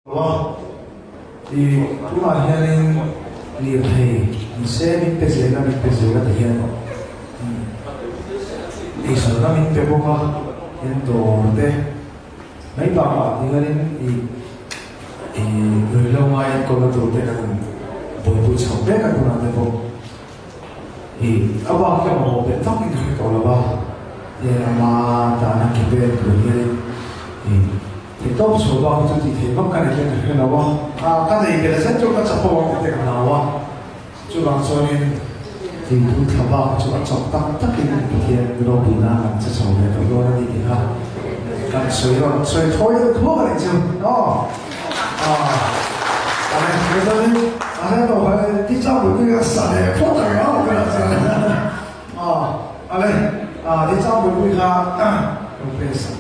Lo a, i tunah hianin lirthei ni se min pe zel a, min pe zel a ti hian eizawnna min pe bawk a, hian dawr te mai bakah ti hianin i i ruihhlo ngai enkawlna tur te kan buaipui chho mek a tunah te pawh i a bak hi a mamawh belh vak in ka hre tawh lo a, tihian ama tana ke pen tur hianin i. Theihtawp chhuah bak hi chu tih theih vak ka nei hian ka hre lo a, ka nei belh zet chu ka chapo ang tih te ka hlau a, chuvang chuanin tih thla bak hi chu a chawp tak takin Pathian ropuina kan che chho ve tawh dawn a ni tih kha kan sawi rawn sawi thawi deuh thuak a nih chu aw. Chuanin a hre tawh kha ti chang pui pui ka sa leh phawt ang ang ka lah chuan aw ale ti chang pui pui kha lo pe sak.